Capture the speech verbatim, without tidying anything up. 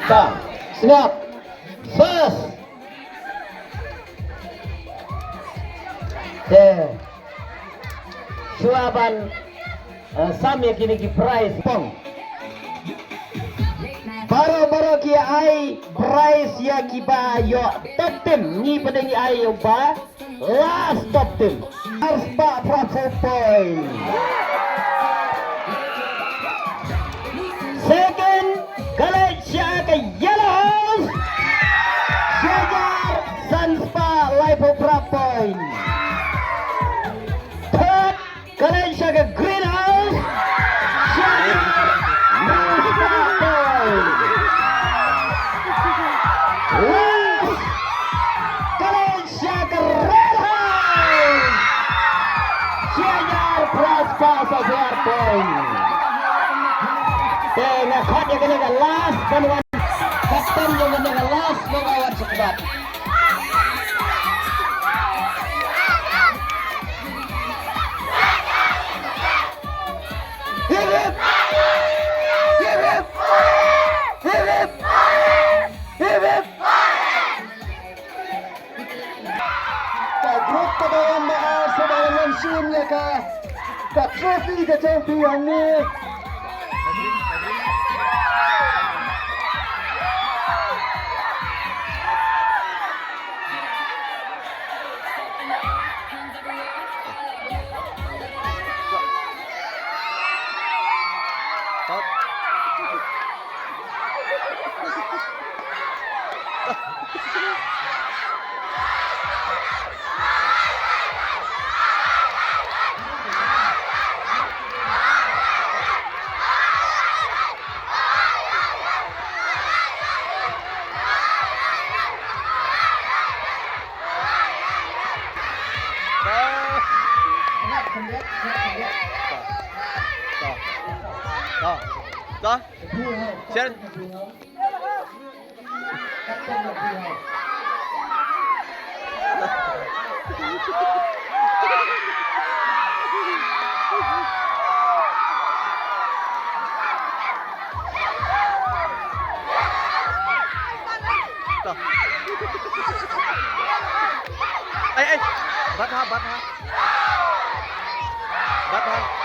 Ba, sngap. First. Te shuwa ban, eh, sam ïa kine ki prize pong. Baroh baroh ki ai prize ïa kiba ïoh top ten, ngi pat ngi ai ïa uba last top ten. Ar spah phra phew point. Second, ka leit sha ka Yellow House. Shi hajar san spah lai phew phra point. Third, ka leit sha ka Green House. Shi hajar naw spah point. Last, ka leit sha ka Red House. Shi hajar phra spah saw phew ar point. Te nga khot ïa kane ka last ban wan. Captain jong kane ka last ban wan sha kbat. Hip hip! Hip hip! Hip hip! Hip hip! Ka group kaba wan ba ar sa ba wan shim ïa ka, ka trophy ka champion ni. Ei, ei. Bat ha, bat ha. Bat ha.